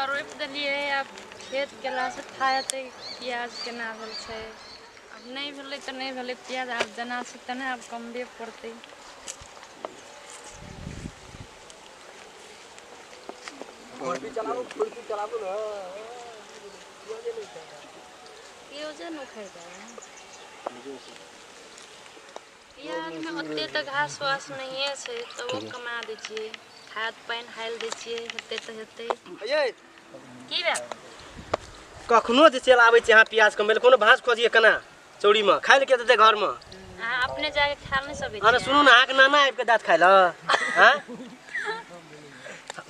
तऽ रोपि देलियै आब खेत गेलासँ थाह हेतै प्याज केना भेल छै। आब नहि भेलै तऽ नहि भेलै प्याज, आब जेना छै तेना आब कमबे पड़तै। प्याजे ने उखड़ि जाइ है। प्याजमे ओते तऽ घास वास नहिए छै, तबो कमा दै छियै, खाद पानि हालि दै छियै, हेतै तऽ हेतै। ये की भेल? कखनो जे चलि आबै छी अहाँ प्याज कमबै लए, कोनो भाँज खोजिए केना चौरीमे खाइ लए के देतै घरमे? अहाँ अपने जाके खा नहि सकै अरे छियै। सुनू ने, अहाँके नाना आबि कऽ दाँत खाइ लए? आँय,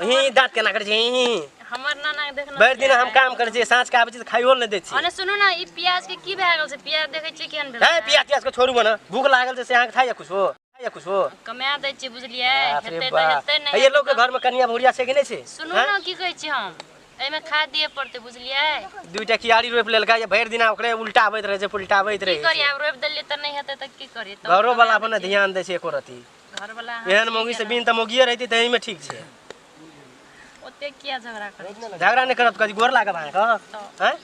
ही दाँत केना करै छै ही? हमर नाना के देखना भरि दिन हम काम करै छियै, साँझ के आबै छी तऽ खाइयो लए नहि दै छी। अने सुनू ने, ई प्याज के की भए गेल छै? प्याज देखै छियै केहन भेल है छै? प्याज त्याज के छोड़ू ने, भूख लागल छै से अहाँके खाइए कुछो, खाइए कुछो। कमा दै छियै, बुझलियै? बाप रे हेतै तऽ बाप। हेतै, नहि हे, हेतै लोकके तऽ- घरमे कनिया भुरिया छै कि नहि छै? सुनू हैं? ने, की कहै छी हम, एहिमे खाद दिअ पड़तै, बुझलियै? दुइटा कियारी रोपि लेलकै जे भरि दिना ओकरे उल्टाबैत रहै छै, पुलटाबैत की रहै करी छै। आब रोपि देलियै तऽ नहि हेतै तऽ की करी? तऽ घरो वाला कमा अपन दै छियै। ध्यान दै छै एको रत्ती? घरवला अहाँ एहन छी मौगी से केना? बिन तऽ मौगिए रहितै तऽ एहिमे ठीक छै। ओते किया झगड़ा करै छी? झगड़ा नहि करत कथी, गोर लागब अहाँके? तऽ आँय,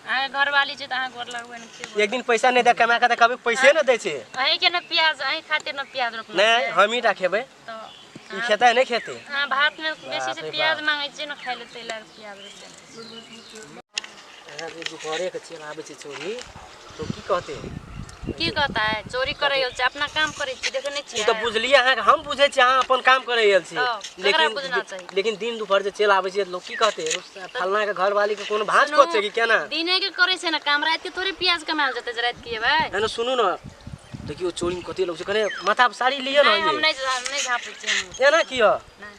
अहाँके घरवाली छै तऽ अहाँ गोर लगबै ने? के एक दिन पैसा नहि दे कमा कऽ तऽ कभी पैसे नहि दै छै। अहीँके ने प्याज, अहीं खातिर ने प्याज रोपने नहि छियै। हमही टा खेबै तऽ ई खेतै नहि खेतै? अहाँ भातमे बेसी बाप से रे प्याज बाप। मांगै छियै ने खाइ लए, ताहि लए प्याज रोपि देने छियै। अहाँ जे दुपहरे के चलि आबै छै चोरी तो की कहते? की कहता है, चोरी करै गेल छै? अपना काम करै छी, देखै नहि ओ छियै? तऽ बुझलियै अहाँके, हम बुझै छी अहाँ अपन काम करै आयल छी। तऽ ककरा बुझना चाही? लेकिन दिन दुपहर जे चलि आबै छै, लोक की कहते? फलना के घरवाली के कोनो भाँज सुनू, खोज छै कि केना? दिने के करै छै ने काम, राति के थोड़े प्याज कमायल जेतै जे राति के एबै। नहि, सुनू ने, देखियौ चोरी में कते लोक छै, कने माथा पर साड़ी लिअ ने। नहि, हम ये नहि नहि झाँपै छियै हम। एना किया? नहि।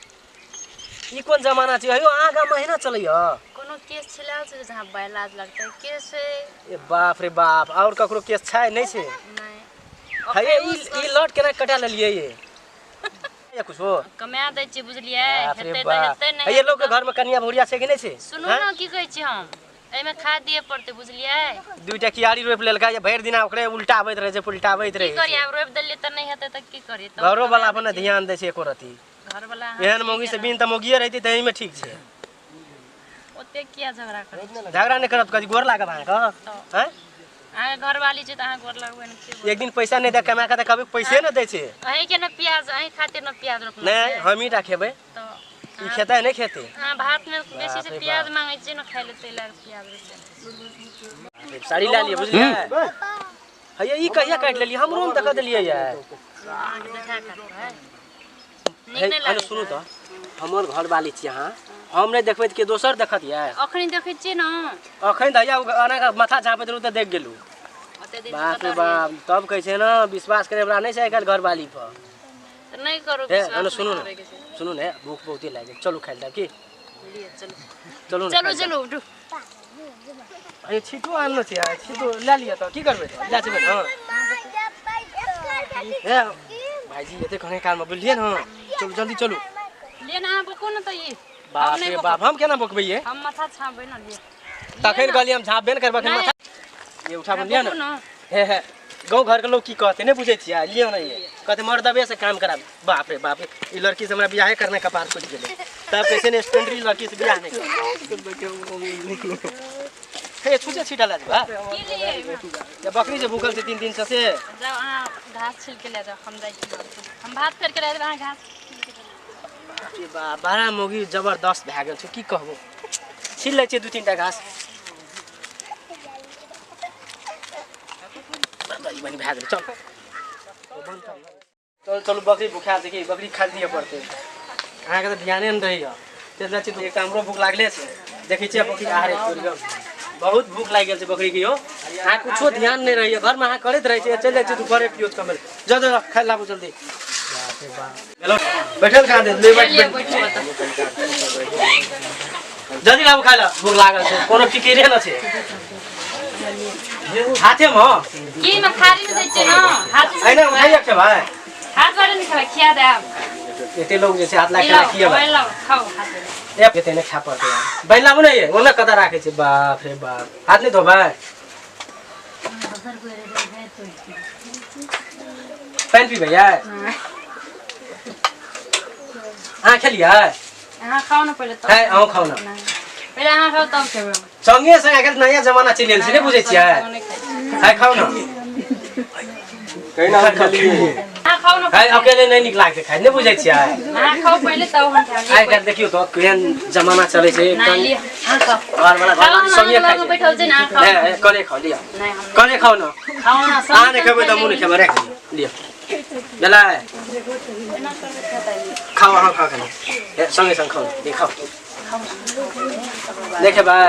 ई कोन जमाना छै हयौ, अहाँ गाममे एहिना चलैया? कोनो केस छिलायल छै जे झाँपबै? लाज लगतै, केस छै। ए बाप रे बाप, आओर ककरो केस छै नहि छै? नहि। हे, ई ई लट केना कटा लेलियै ये या कुछो? कमा दै छियै, बुझलियै? बाप रे हेतै तऽ बाप। हेतै, नहि हे, हेतै लोकके तऽ- घरमे कनिया भुरिया छै कि नहि छै? सुनू हैं? ने, की कहै छी हम, एहिमे खाद दिअ पड़तै, बुझलियै? दुइटा कियारी रोपि लेलकै जे भरि दिना ओकरे उल्टाबैत रहै छै, पुलटाबैत की रहै करी छै। आब रोपि देलियै तऽ नहि हेतै तऽ की करी? तऽ घरो वाला कमा अपन दै छियै। ध्यान दै छै एको रत्ती? घरवला अहाँ एहन छी मौगी से केना? बिन तऽ मौगिए रहितै तऽ एहिमे ठीक छै। ओते किया झगड़ा करै छी? झगड़ा नहि करत कथी, गोर लागब अहाँके? तऽ आँय, अहाँके घरवाली छै तऽ अहाँ गोर लगबै ने? के एक दिन पैसा नहि दे कमा कऽ तऽ कभी पैसे नहि दै छै। अहीँके ने प्याज, अहीं खातिर ने प्याज रोपने नहि, छियै। हमही टा खेबै। तऽ ई खेतै नहि खेतै? अहाँ भातमे बेसी बाप से रे प्याज बाप। मांगै छियै ने खाइ लए, ताहि लए प्याज रोपि देने छियै। साड़ी लए लिअ, बुझलियै? हैया ई कहिया काटि लेलियै? हमरो ने तऽ देलियै ये। अहाँके देखा काटबै नीक हे, नहि अरे लागै? सुनू तऽ, हमर घरवाली छी अहाँ, हम नहि देखबै तऽ के दोसर देखत ये? अखनी देखै छियै ने। अखन तऽ हैया ओ एना कऽ माथा झाँपैत रहू तऽ देख गेलहुँ। ओते दिन बाप रे कतऽ रहियै? बाप, तब कहै छै ने विश्वास करे वाला नहि छै आइ काल्हि घरवाली पर। तऽ नहि करू हे विश्वास, अनु सुनू नहि ने। करैके छै। सुनू ने, भूख बहुते लागि गेल, चलू खाइ लए की? लिअ, चलू। चलू ने। चलू। खाइ लए। चलू, उठू। अरे छिटो आनलो छै, छिटो लए लिअ तऽ की करबै? तऽ लए जेबै ने। हे भाइजी, एते कने कालमे बुझलियै ने, चलू जल्दी चलू। लिअ ने, अहाँ बोकू ने तऽ ई बाप नहि रे बोकब। बाप, हम केना बोकबै ये? हम माथा छापबै ने, लिअ। तखन कहलियै हम झाँपबे ने करबै एखन। नहि। माथा ये उठाबऽ लिअ बोकू ने। ने। हे हे, गाँव घरके लोग की कहते नहि बुझै छियै। लिअ ने, ये कहते मर्दबे से काम कराब। बाप रे बाप, ई लड़की से हमरा बियाहे करना कपार फुटि गेलै। तब कैसे ने स्टैंडरी लड़की से बियाह नहि करब। हे, छुछे छीटा लए जेबै? की लियै एहिमे? या बकरी जे भूखल छै 3 दिन से से। जाउ अहाँ घास छिल के लए जाउ, हम जाइ छी। हम भात करके लए देबै, अहाँ घास छिल के लए जाउ। बाप रे बाप, बड़ा मौगी जबरदस्त भए गेल छै, की कहबो। छील लै छियै दू तीन टा घास, बड़ी बनी भए गेलै। चल चल चलू, बकरी भूखायल छै कि बकरी खाइ दिअ पड़तै। अहाँके तऽ ध्याने नहि रहैए, चलि जाइ छी। तऽ एकटा हमरो भूख लागले छै, देखै छियै बकरी आहारे छोड़ि कऽ। बहुत भूख लागि गेल छै बकरीके यौ। अहाँ कुछो ध्यान नहि रहैए, घरमे अहाँ करैत रहै छियै, चलि जाइ छियै दुपहरे पियोज कमल। जाउ जाउ, खाइ लाबू जल्दी। बाप रे बाप, हेलो, बैठल कहाँ दे ले, बैठ। लिअ, बैठ। बैठू एतऽ। जल्दी लाबू खाइ लए, भूख लागल छै, कोनो फिकिरे नहि छै। हाथेमे? की मे थारीमे दै छियै ने हाथ से। एहिना उठाइए खेबै? हाथ बारे नहि खेबै, खिया देब। एते लोग जे छै हाथ ई लाग लाउ, खिएबै। मोबाइल लाउ, खाउ हाथ ए एते नहि खाय पड़तै यार। बनि लाबू ने ये, ओना कतऽ राखै छै? बाप रे बाप, हाथ नहि धोबै? पानि पीबै यै? अहाँ खेलियै? अहाँ खाउ ने पहिले। है, अहूँ खाउ ने। नहि, पहिले अहाँ खाउ तब खेबै। संगे संग आइ काल्हि नया जमाना चलि गेल छै, नहि बुझै छियै? है खाउ न। कहिना हम खेलियै। अहाँ खाउ न। है अकेले नहि नीक लागतै खाइ, नहि बुझै छियै? अहाँ खाउ पहिले तब हम खायब। आइ काल्हि देखियौ तऽ केहन जमाना चलै छै। नहि लिअ, अहाँ खाउ। घरवाला खाउ घरवाली न, संगे अहाँ खाइ लग छै। बैठल छै ने, अहाँ खाउ। हे, कने खाउ लिअ। नहि हम कने खाउ न। खाउ न। अहाँ नहि खेबै तऽ हमहूँ नहि खेबै, राखि दियौ। लिअ भेलै, खाउ अहाँ, खाउ कने। हे, सँगे सँग खाउ न, खाउ। नहि खेबै?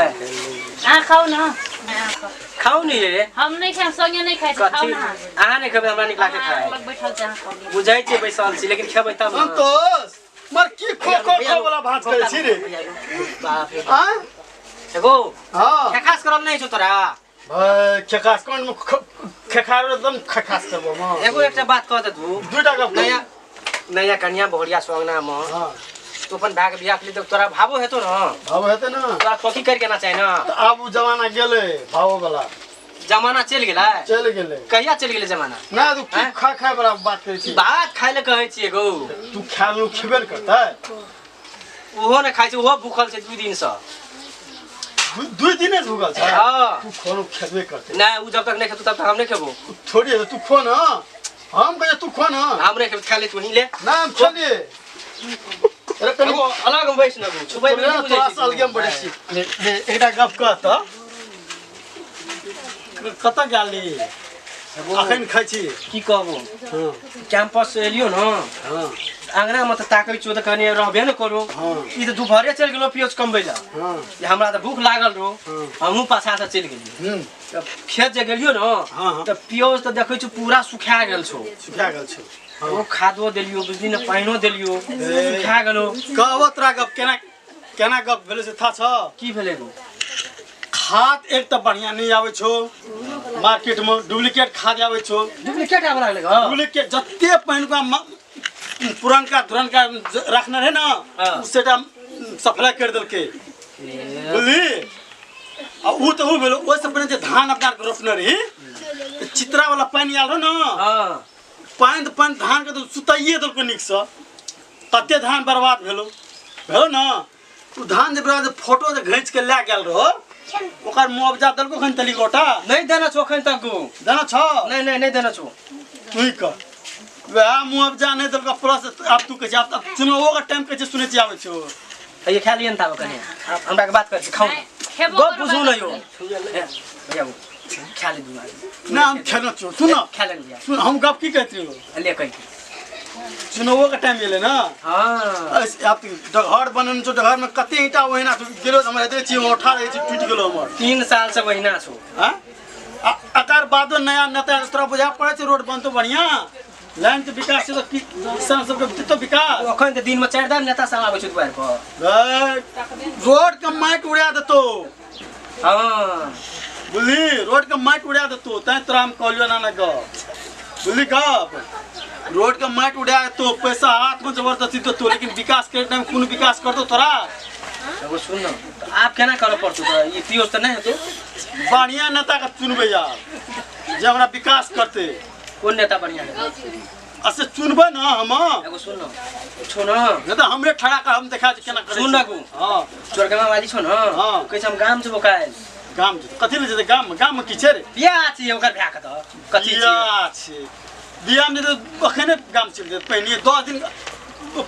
अहाँ खाउ न, अहाँ खाउ। खाउ नि ये। हम नहि खायब, संगे नहि खाइ छी। खाउ कथी न। अहाँ नहि खेबै, हमरा नीक लागतै अहाँ खाइ। लग बैठल छै, अहाँ खाउ लिअ। बुझै छियै बैसल छी, लेकिन खेबै तब न। संतोष मर की खो खो खो वाला भात करै छी रे? बाप रे। आँ? एगो हाँ। खेखास करल नहि छौ तोरा? भाइ खेखास कोन मे खेखार एकदम खेखास करबो म। एगो एकटा बात कह दे तू। दुईटा गप। नया नया कन्या बहुरिया सुअंगना मे हाँ। तू अपन भाय के बियाह के तऽ तोरा भावो हेतो न? भाव हेतै न। तोरा खोखी करके ना चाही न? तऽ आब उ जमाना गेलै भावो वाला। जमाना चलि गेलै? चलि गेलै। कहिया चलि गेलै जमाना? ना तू की आँय? खा खाय वाला बात करै छी? भात खाय लए कहै छियै गौ। तू खाय लू, खेबे ने करतै। ओहो नहि खाइ छै, ओहो भूखल छै 2 दिनसँ। दुई दिने से भूखल छै? हाँ। तू खानो खेबे करतै। नहि, ओ जब तक नहि खेतौ तब तक हम नहि खेबो। थोड़ी हेतै, तू खो न, हम कहै तू खो न। हम नहि खेबो, खा ले तू ही ले। ना हम खेलिए। अरे कनि एगो अलग मे बैस न गो, छुबै मे नहि बुझै तोरा छी। से अलगे मे बैठै छी। ले, ले, एकटा गप कह तऽ कतऽ गेल रही? अखन खाइ छी। की कहबो? हाँ। कैंपस से एलियो न। हाँ। आंगना मे तऽ ताकै छियो तऽ कनि रहबे ने करू। हाँ। ई तऽ दुपहरे चलि गेलो पियोज कमबै लए। हाँ। जे हमरा तऽ भूख लागल रहो। हाँ। हमहूँ पाछा से चलि गेलियै। तऽ खेत जे गेलियो न, हाँ। तऽ पियोज तऽ देखै छियो पूरा सुखा गेल छौ। सुखा गेल छौ? ओ खादो देलियो बुझली ने, पानिओ देलियो, सुखा गेलो। कहबो तोरा गप, केना केना गप भेलै से था छौ? की भेलै गो? खाद एक तऽ बढ़िया नहीं आबै छौ, मार्केट में डुप्लीकेट खाद आबै छौ। डुप्लीकेट आबऽ लागलै गो? डुप्लीकेट जते पहिलुका पुरनका धुरनका रखने रहे ना, हाँ। उ सेटा सप्लाई कर देलकै बुझली। आ उ तऽ उ भेलो, ओहिसँ पहिने जे धान अपना आरके रोपने रही तऽ चित्रा वाला पानि आयल रहो ने। हाँ। पानि तऽ पानि, धानके तऽ सुताइए देलकै नीकसँ, तते धान बर्बाद भेलो भेलो ने। उ धान जे बर्बाद, फोटो जे घींच के लए गेल रहो, ओकर मुआवजा देलको खन तली गोटा? नहि देने छौ एखन तक गो। देना छौ? नहि नहि नहि देने छौ। तू ही कह, वएह मुआवजा नहि देलको, प्लस आब तू कहै छी आब चुनावो के टाइम कहै छी, सुनै छी आबै छौ। ये खा लिअ ने ताबे कनि, हमरा के बात करै छी, खाउ। नहि, खेबो गप करबै। बुझू ने यौ। हे, भैया गो, खा ले दुनू। ना हम खेलना छौ, सुन। खा ले भैया। सुन, हम गप की कहैत रहियौ? ले कहि। चुनावो के टाइम एलै ने। हाँ। आब तऽ घर बनल छौ, घर में कते ईंटा ओहिना छौ, गेलो तऽ हमर एते छी औठा रहै छै, टूटि गेलो हमर। 3 साल से वहिना छौ। हाँ? आ एकर बादो नया नेता तोरा बुझा पड़ै छै रोड बनतो बढ़िया, लाइन के विकास छै तऽ किसान सबके देतो विकास? अखन तऽ दिनमे चारि दाम नेता सब आबै छै दुआरि पर। ए, रोड के माटि उड़ा देतो। हाँ। बुझली, रोड के माटि उड़ा देतो, तैं तोरा हम कहलियो ना ना गप, बुझली गप, रोड के माटि उड़ा देतो, पैसा हाथ में जबरदस्ती देतो, लेकिन विकास करे टाइम कोनो विकास करतो तोरा? एगो सुन न, तऽ आब केना करऽ पड़तौ? तऽ ई पियोज तऽ नहि हेतौ। बढ़िया नेता के चुनबै यार, जे हमरा विकास करते। कोन नेता बढ़िया हेतौ? आ से चुनबै न हम। एगो सुन न, छौ न। नहीं तऽ हमरे ठड़ा कर, हम देखा छै केना करै सुन न छै। गो। हाँ। चोरगमा वाली छौ न। हाँ। कहै छै हम गाम जेबो काल्हि। गाम जेतै? कथी लए जेतै गाम? गाम में की छै रे? बियाह छै ओकर भाय के, तऽ कथी छै? बियाह छै, बियाह में जेतै अखने गाम चलि जेतै, पहिने 10 दिन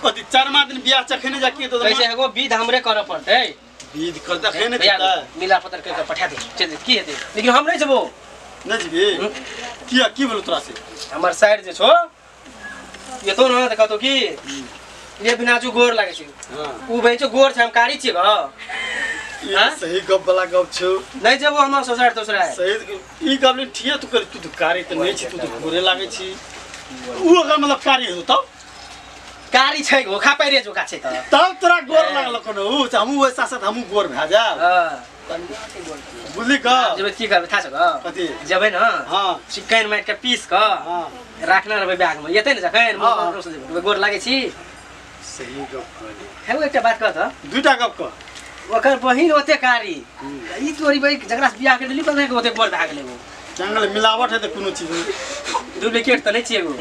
कथी, चारमा दिन बियाह छै, अखने जा के कहै छै एगो विध हमरे करऽ पड़तै। विध करतै अखने? भैया जेतै। मिला पत्र करि कऽ पठा दे, चलि जेतै, की हेतै, लेकिन हम नहि जेबो। नहि जेबही? किया, की भेलो तोरा से? हमर साइड जे छौ, एतो न तऽ कहतौ कि ये बिनाजू गोर लागै छै। हाँ। उ बहन छौ गोर छै, हम कारी छियै गो। ई हाँ? सही गप वाला गप छौ। नहि जेबो हमर ससुरार तसुरार। सही ई गप नहीं ठीके तू कर, तू तऽ कारी तऽ नहि छी, तू तऽ गोरे लागै छी, उ अगर मतलब कारी हेतौ तब? कारी छै गो, खा पैरे जोका छै तऽ। तब तोरा गोर लागल कोनो उ तऽ हमहूँ ओहि साथ साथ हमहूँ गोर भए जायब। हाँ। बुझली गप? जेबै की करबै थाह छौ गो? कथी? जेबै न, हाँ। चिकन माटि के पीस कऽ हाँ। राखने रहबै बैग मे, एतै ने जखन हाँ। गोर लागै छी। सही गप कहली। हे, एकटा बात कह तऽ। दुईटा गप कह। ओकर बहिन ओते कारी, ई तोरी बहिन जकरा से बियाह कर देली पता ओते गोर भए गेलै ओ। जंगल मिलावट हेतै कोनो चीज मे। डुप्लीकेट तऽ नहि छियै एगो?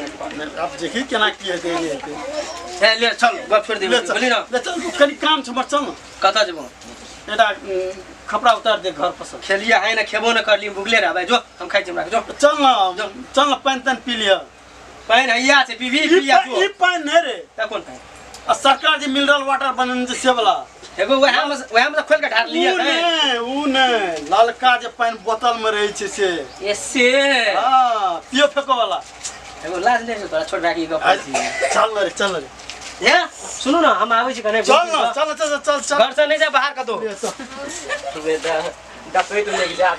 आब देखी केना की हेतै, नहि हेतै। हे ले चल, गप छोड़ि ले देबै। चल। बोली न। ले चल, कनि काम छै हमर, चल न। कतऽ जेबो? एकटा खपड़ा उतार दे घर पर से। खेलिए है ना, खेबो न करली, भुगले रहबै। जो हम खाइ छी, हमरा जो। चल ना, चल ना, पानि तानि पी लिअ। पानि हैया छै, पीबी ई पिया ई पानि नहि रे। त कोन पानि? आ सरकार जे मिनरल वाटर बनेने छै से वाला। एगो वएह में खोल के ढार ऊ लिअ। नहि, ऊ नहि, ललका जे पानि बोतल में रहै छै से। ए से। हाँ, पियो फेको वाला। एगो लाज नहि छै तोरा, छोट भाई के ई गप करै छी? चल ना रे, चल ना रे। हे सुनू ना, हम आबै छी कने। चल ना, चल चल चल चल। घर से नहीं जा बाहर कतौ। डकैत लेके जा।